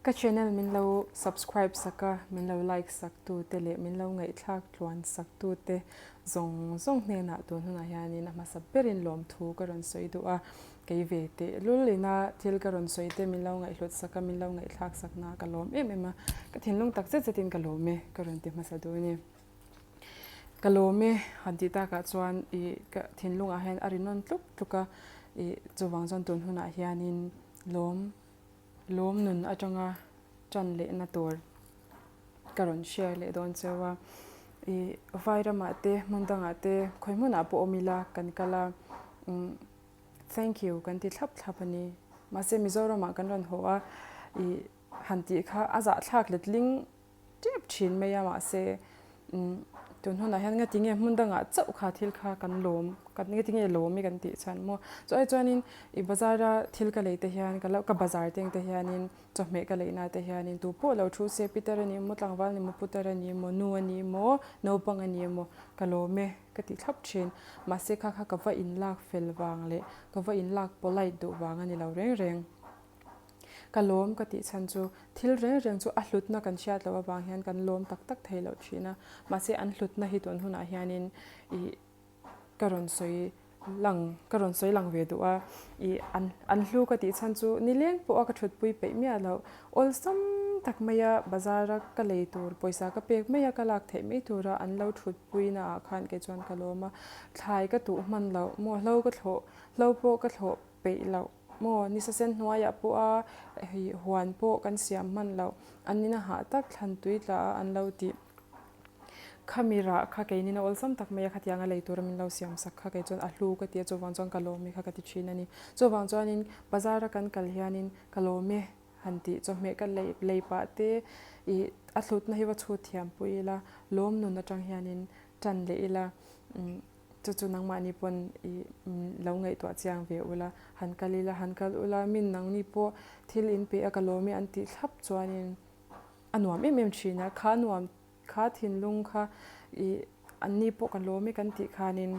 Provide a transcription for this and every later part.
Ka channel min lo subscribe sak a, min lo like sak tu te leh min lo ngaihthlak tluan sak tu te zawng zawng hnenah tun hunah hianin a hmasa berin lawmthu ka rawn sawi duh a. Kei ve teh lul ina thil ka rawn sawi te min lo ngaihhlut sak a, min lo ngaihthlak sak na ka lawm em em a, ka thinlung tak zet zetin ka lawm e ka rawn ti hmasa duh a ni. Ka lawm e han tih takah chuan ih ka thinlungah hian a ri nawn tluk tluk a, ih chuvang chuan tun hunah hianin lawm lawm nun atanga tan lehna tur ka rawn share leh dawn cheu a, ih vai ramah te hmun dangah te khawi hmunah pawh awm ila kan kal a umm thank you kan ti thlap thlap a ni. Mahse Mizoramah kan rawn haw a ih han tih kha a zahthlak letling tep thin mai a mahse umm tun hunah hian ngati nge hmun dangah chauh kha thil kha kan lawm kan ngati nge lawm i kan tih chuan maw chu ai chuanin i bazar a thil ka lei te hian ka lo ka bazar teng te hianin chawhmeh ka leih na te hianin tu pawh lo thu se pitar a ni maw tlangval ni maw putar a ni maw nu a ni maw naupang a ni maw ka lawm e ka ti thlap thin mahse kha kha ka va inlak fel vang leh ka va inlak polite duh vang a ni lo reng reng. Ka lawm ka tih chhan chu thil reng reng chu a hlutna kan hriat loh avang hian kan lawm tak tak thei loh thin a, mahse an hlutna hi tun hunah hianin ih ka rawn sawi lang ka rawn sawi lang ve duh a, ih an an hlu ka tih chhan chu nileng pawha ka thutpui peih miah loh awlsam tak maia bazar a ka lei tur pawisa ka pek maia ka lak theih mai tura an lo thutpui naah khan kei chuan ka lawm a, thlai ka tuh hman loh maw hlo ka thlawh hlo pawh ka thlawh peih loh. Maw, ni sasen hnuaiah pawh a hei huan pawh kan siam hman loh, an ina hah tak thlan tui tla a an lo tih. Khami rah kha keinin a awlsam tak mai a, khatiang a lei tura min lo siam sak kha kei chuan a hlu ka ti a, chuvang chuan ka lawm e kha ka ti thin a ni. Chuvang chuanin bazar a kan kal hianin ka lawm e han tih chawhmeh ka lei lei pah te ih a hlutna hi va chhut thiam pui ila, lawm nun atang hianin tan leh ila umm. Chu chu nangmahni pawn i lo ngaihtuah chiang ve ula, han kal ila, han kal ula, min nangni pawh thil in pe a ka lawm e an tih thlap chuanin a nuam em em thin a, kha nuam kha thinlung kha i anni pawh ka lawm e kan tih khanin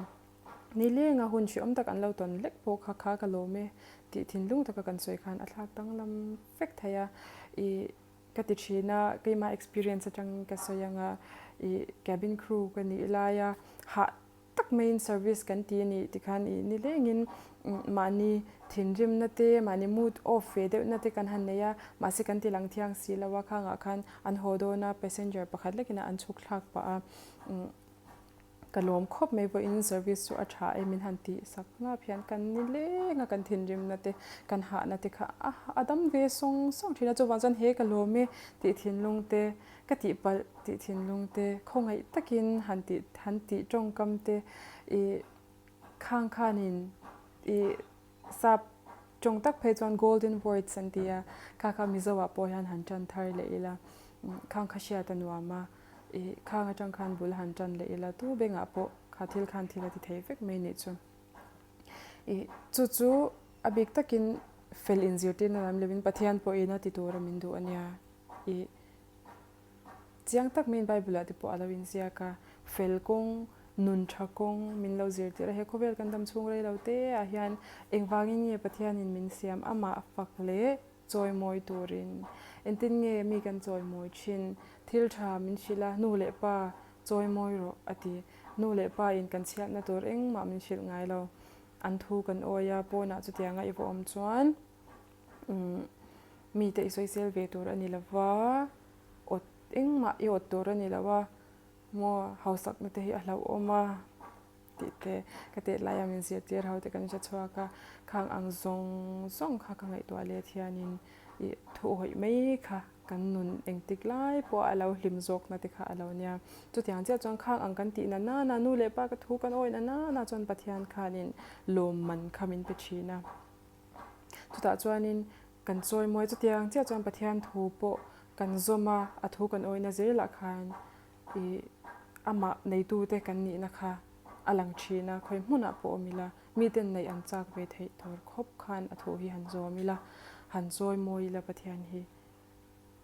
nilenga hun hreawm tak an lo tawn hlek pawh kha kha ka lawm e tih thinlung taka kan sawi khan a thlak danglam vek thei a, i ka ti thin a, keimah experience atangin ka sawi ang a, ih cabin crew ka nih lai a, hah tak maiin service kan ti a nih tikhan ih nilengin mahni thinrimna te, mahni mood off ve deuhna te kan han nei a, mahse kan ti lang thiang si lo a, khangah khan an haw dawn a, passenger pakhat lekin a an chhuk thlak pah a. Ka lawm khawp mai vawiin service chu a tha e min han tih sak ngap hian kan ni leng a kan thinrimna te kan hahna te kha a a dam ve sawng sawng thin a chuvang chuan he ka lawm e tih thinlung te ka tih palh tih thinlung te khawngaih takin han tih han tih tawngkam te ih khang khanin ih sap tawng tak phei chuan golden words an ti a kha kha Mizo ah pawh hian han tan thar leh ila khang kha hriat a nuam a. Ih, khang atang khan bul han tan leh ila tu bengah pawh kha thil khan thil a ti thei vek mai nih chu. Ih, chu chu a bik takin fel inzirtirna lam lovin Pathian pawhin a ti tura min duh a nia. Ih, chiang tak maiin Bible ah te pawh a lo inziak a, fel kawng, nun tha kawng min lo zirtir a, he khawvel kan dam chhung rei lo te ah hian engvangin nge Pathianin min siam amah fak leh Chawimawi turin engtin nge mi kan chawimawi thin? Thil tha min hrilh a, nu leh pa chawimawi rawh a ti. Nu leh pa in kan chhiatna tur engmah min hrilh ngai lo. An thu kan awi a, pawnah chutianga i va awm chuan mite i sawisel ve tur a ni lo va, awt engmah i awt tur a ni lo a, maw hausakna te hi a hlauhawm a. Tih te ka tet laia min zirtir ho te kan hre chhuak a, khang ang zawng zawng kha ka ngaihtuah let hianin ih thuhawih mai kha kan nun engtik lai pawh a lo hlim zawkna te kha a lo nia. Chutiang chiah chuan khang ang kan tih na nana nu leh pa ka thu kan awih na nana chuan Pathian khanin lawmman kha min pe thin a. Chutah chuanin kan chawimawi chutiang chiah chuan Pathian thu pawh kan zawm a, a thu kan awihna zelah khan Ih, amah neitute kan nihna kha a lang thin a, khawi hmunah pawh awm ila, miten neih an chak ve theih tur khawp khan a thu hi han zawm ila, han chawi mawi ila Pathian hi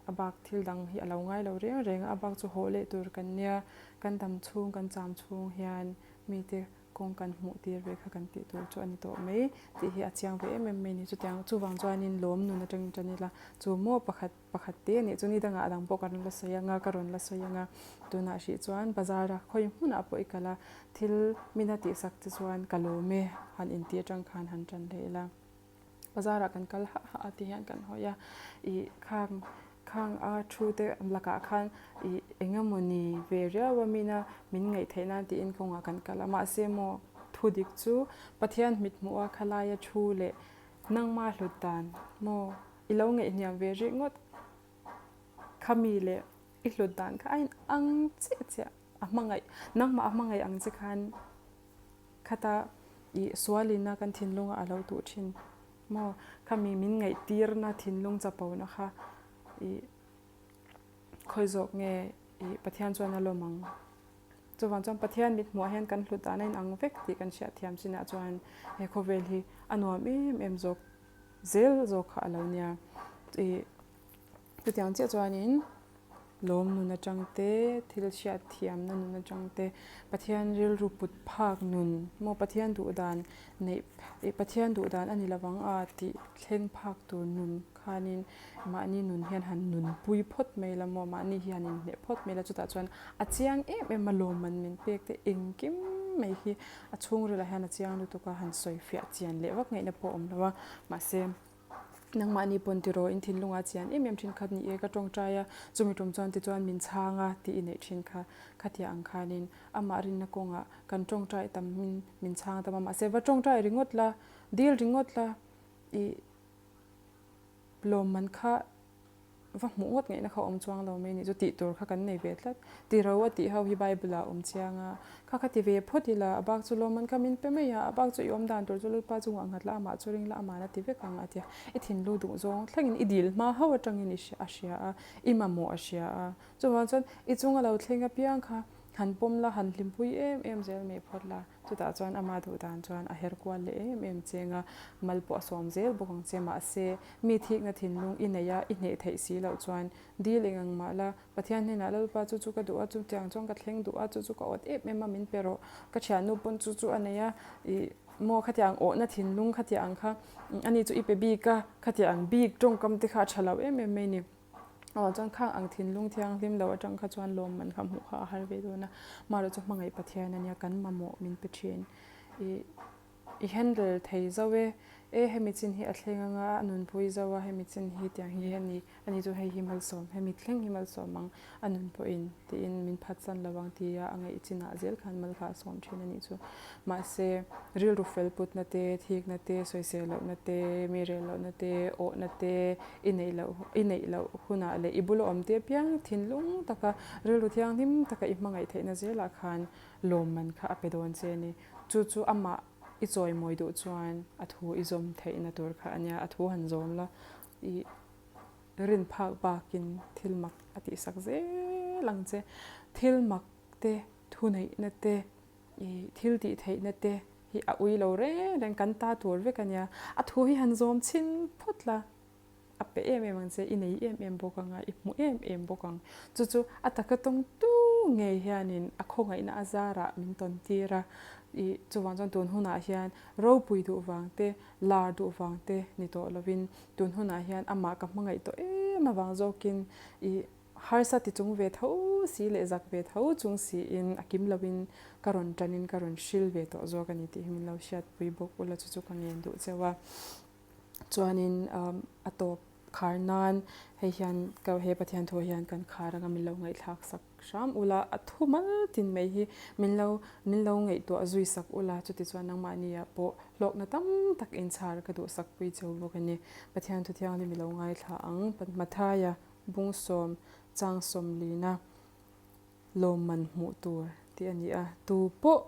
a bak thil dang hi a lo ngai lo reng reng a, a bak chu haw leh tur kan nia, kan dam chhung kan cham chhung hian mite. kawng kan hmuh tir ve kha kan tih tur chu a ni tawh mai tih hi a chiang ve em em mai a ni. Chutiang chuvang chuanin lawm nun atangin tan ila chu maw pakhat pakhat te a nih chu ni dangah a dang pawh ka rawn la sawi ang a, ka rawn la sawi ang a. Tunah hrih chuan bazar a khawi hmunah pawh i kal a, thil mina tihsak te chuan ka lawm e han intih atang khan han tan leh ila. Bazar ah kan kal hah hah a ti hian kan hawi a, ih khang khang a thu te lakah khan ih eng emawni ve riau a mina min ngaih theih nan tiin kawngah kan kal a mahse maw thu dik chu Pathian mit hmuh a khalaia thu leh nangma hlut dan maw i lo ngaihhniam ve rih ngawt khami leh i hlut dan kha a in ang chiah chiah a hmangaih nangmah a hmangaih ang che khan. Khata i sualina kan thinlunga a lo tuh thin maw? Khami min ngaihtirna thinlung chapona kha i khawi zawk nge i Pathian chuan a lawm ang? Chuvang chuan Pathian mit hmuhah hian kan hlut dan a inang vek tih kan hriat thiam chinah chuan he khawvel hi a nuam em em zawk zel zawk kha a lo nia. I chutiang chiah chuanin. Lawm nun atang te, thil hriat thiamna nun atang te, Pathian rilru put phak nun maw Pathian duh dan neih ih Pathian duh dan a ni lovang a tih thleng phak tur nun khanin mahni nun hian han nunpui phawt mai la maw mahni hi han inhneh phawt mai la chutah chuan a chiang em em a lawmman min pek te engkim mai hi a chhungrilah hian a chiang lutuk a han sawi fiah chian leh vak ngaihna pawh a awm lo a mahse. Nangmahni pawn tiraw in thinlungah chian em em thin kha ni e ka tawngtai a, chumi tum chuan tichuan min chhang a tih i neih thin kha. Khatia ang khanin amah rinna kawngah kan tawngtai tam in min chhang tam a, mahse va tawngtai ringawt la, dil ringawt la i lawmman kha Va hmuh ngawt ngaihna kha awm chuang lo mai nih chu tih tur kha kan nei ve tlat. Tiro a tih ho hi Bible ah awm chiang a, kha kha ti ve phawt ila, a bak chu lawmman kha min pe mai a, a bak chu i awm dan tur chu Lalpa chungah nghat la, amah chu ring la, ama'n a ti vek ang a ti a. I thinlu duh zawng thlengin i dil hma ho atangin i a hria a, i mamawh a hria a. Chuvang chuan i chunga lo thleng apiang kha han pawm la, han hlimpui em em zel mai phawt la. Chutah chuan ama duh dan chuan a her kual leh em em cheng a, mal pawh a sawm zel bawk ang che. Mahse, mi thikna thinlung i neih a, i hneh theih si loh chuan dil eng ang mah la, Pathian hnenah Lalpa chu chu ka duh a, chutiang chuan ka thleng duh a, chu chu ka awt em em a, min pe rawh. Ka thiannu pawn chu chu a nei a, ih maw khatiang awhna thinlung khatiang kha ani chu i pe bik a, khatiang bik tawngkam te kha a tha lo em em mai ni. Aw chuan khang ang thinlung thianghlim lo atang kha chuan lawmman kha hmuh kha a har ve dawn a, marawh chu hmangaih Pathian ania kan mamawh min pe thin. I i handle thei zo e, e hemi chin hi a thleng anga a nunpui zo a, hemi chin hi tiang hi ani ani chu hei hi malsawm hemi thleng hi malsawm ang a nun pawhin tiin min phatsan lo ang tia a ngaih chinah zel khan mal kha a sawm thin a nih chu. Mahse rilru fel putna te, thikna te, sawisel lohna te, mi rel lohna te, awhna te, I neih loh i neih loh hunah leh i bula awm te apiang thinlung taka rilru thianghlim taka i hmangaih theihna zelah khan lawmman kha a pe dawn che a ni. Chu chu amah i chawimawi duh chuan a thu i zawm theihna tur kha a nia, a thu han zawm la i rin phak bakin thil mak a tihsak zel ang che. Thil mak te, thuneihna te, I thil tih theihna te hi a ui lo reng reng kan ta tur vek a nia. A thu hi han zawm chhin phawt la, a pe em em ang che, i nei em em bawk ang a, i hmu em em bawk ang. Chu chu a taka tawng tu ngei hianin a khawngaihna a zarah min tawn tir a. I chuvang chuan tun hunah hian ropui duh vang te, lar duh vang te ni tawh lovin tun hunah hian amah ka hmangaih tawh em avang zawkin i Harsa ti chung ve tho si leh zak ve tho chung siin a kim loin ka rawn tanin ka rawn hril ve tawh zawk a ni tih hi min lo hriatpui bawk ula chu chu ka ngen duh cheu a. Chuanin a tawp khar nan hei hian ka he Pathian thu hian kan khar anga min lo ngaihthlak sak hram ula a thu mal tin mai hi min lo min lo ngaihtuah zui sak ula chuti chuan nangmahniah pawh hlawkna tam tak inchhar ka duhsak pui cheu bawk a ni. Pathian thu thianghlim i lo ngaithla ang Mathaia Bungsawm, Changsawm lina lawmman hmuh tur tih a ni a. Tu pawh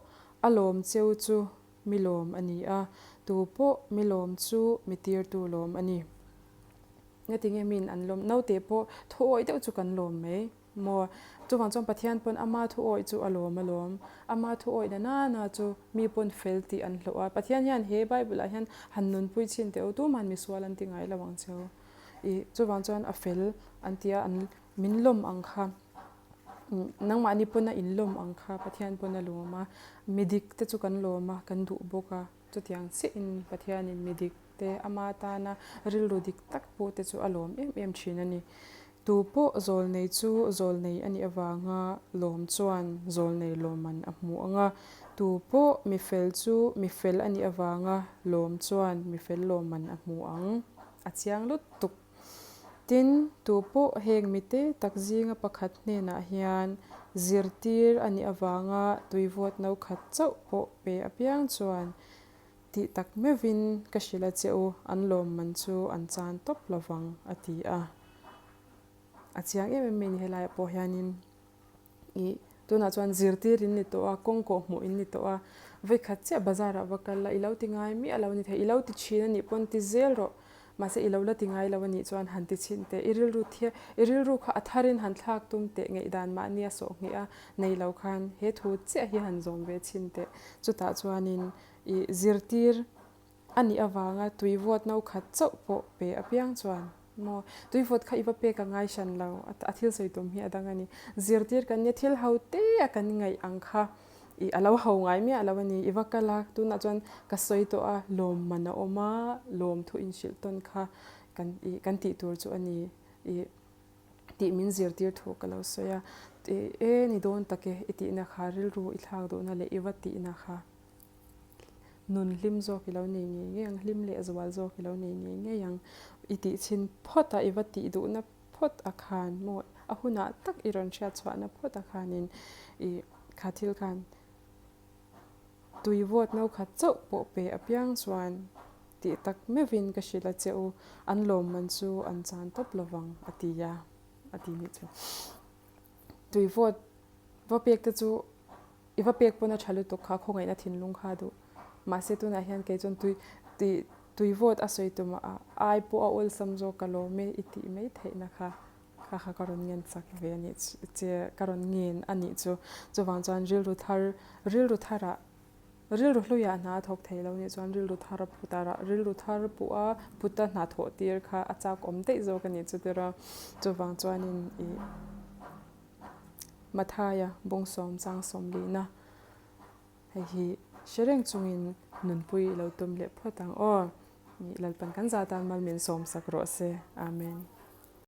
a lawm cheu chu mi lawm a ni a, tu pawh mi lawm chu mi tirtu lawm a ni. Ngatinge miin an lawm? Naute pawh thuawih deuh chu kan lawm mai maw? Chuvang chuan Pathian pawn ama thuawih chu a lawm alawm. Ama thuawih na nana chu mi pawn fel tih an hlawh a. Pathian hian he Bible-ah hian han nunpui chhin teh u, tumahan misual an ti ngai lo ang cheu. I chuvang chuan a fel an tia an min lawm ang kha. Nangmahni pawn a inlawm ang kha Pathian pawn a lawm a, mi dik te chu kan lawm a, kan duh bawk a, chutiang chiahin Pathianin mi dik te ama tana rilru dik tak pawh te chu a lawm em em thin a ni. Tu pawh zawlnei chu zawlnei a nih avanga lawm chuan zawlnei lawmman a hmu ang a, tu pawh mi fel chu mi fel a nih avanga lawm chuan mi fel lawmman a hmu ang. A chiang lutuk. Tin, tu pawh heng mite tak zinga pakhat hnenah hian zirtir a nih avanga tuivawt no khat chauh pawh pe apiang chuan tih tak meuhin ka hrilh a che u, an lawmman chu an chan tawp lovang, a ti a. A chiang em em mai ni helaiah pawh hianin. Ih, tunah chuan zirtir in ni tawh a, kawng kawh hmuh in ni tawh a, vawikhat chiah bazar ah va kal la, i lo ti ngai miah lo a ni thei, i lo ti thin a nih pawn ti zel rawh, mahse i lo la ti ngai lo a nih chuan han ti chhin teh, i rilru thia, i rilru kha a tharin han thlak tum teh, ngaihdan mahni a sawh ngheh a nei lo khan he thu chiah hi han zawm ve chhin teh, chutah chuanin i zirtir A nih avanga tui vawt no khat chauh pawh pe apiang chuan maw tui vawt kha i va pek a ngai hran lo, a thil sawi tum hi a dang a ni. Zirtir kan nia thil ho te a kan ngaih ang kha i a lo ho ngai miah lo a ni. I va kal a, tunah chuan ka sawi tawh a, lawmman a awm a, lawmthu inhrilh tawn kha kan i kan tih tur chu a ni i tih min zirtir thu ka lo sawi a. E ni dawn tak e i tihna kha rilru i thlak duhna leh i va tihna kha. Nun hlim zawk i lo nei ngei ngei ang, hlim leh zual zawk i lo nei ngei ngei ang. I tih chhin phawt a, i va tih duhna phawt a khan maw, a hunah tak i rawn hriat chhuahna phawt a khanin i kha thil khan tui vawt no khat chauh pawh pe apiang chuan tih tak meuhin ka hrilh a che u, an lawmman chu an chan tawp lovang a ti a, a ti nih chu. Tui vawt va pek te chu I va pek pawn a tha lutuk kha, khawngaihna thinlung kha a duh. Mahse tunah hian kei chuan tui tih tui vawt a sawi tum a ai pawh a awlsam zawk ka lawm e i tih mai theihna kha kha kha ka rawn ngen chak ve a nih che ka rawn ngen a nih chu. Chuvang chuan rilru thar rilru tharah rilru hluiah hna a thawk thei lo nih chuan rilru thar a put a rilru thar puh a put a hna thawh tir kha a chak awm daih zawk a nih chu tiraw. Chuvang chuanin ih. Mathaia bawngsawm chang sawmlihna hei hi hre reng chungin nunpui i lo tum leh phawt ang aw. Lalpan kan zah tan mal min sawmsak rawh se. Amen.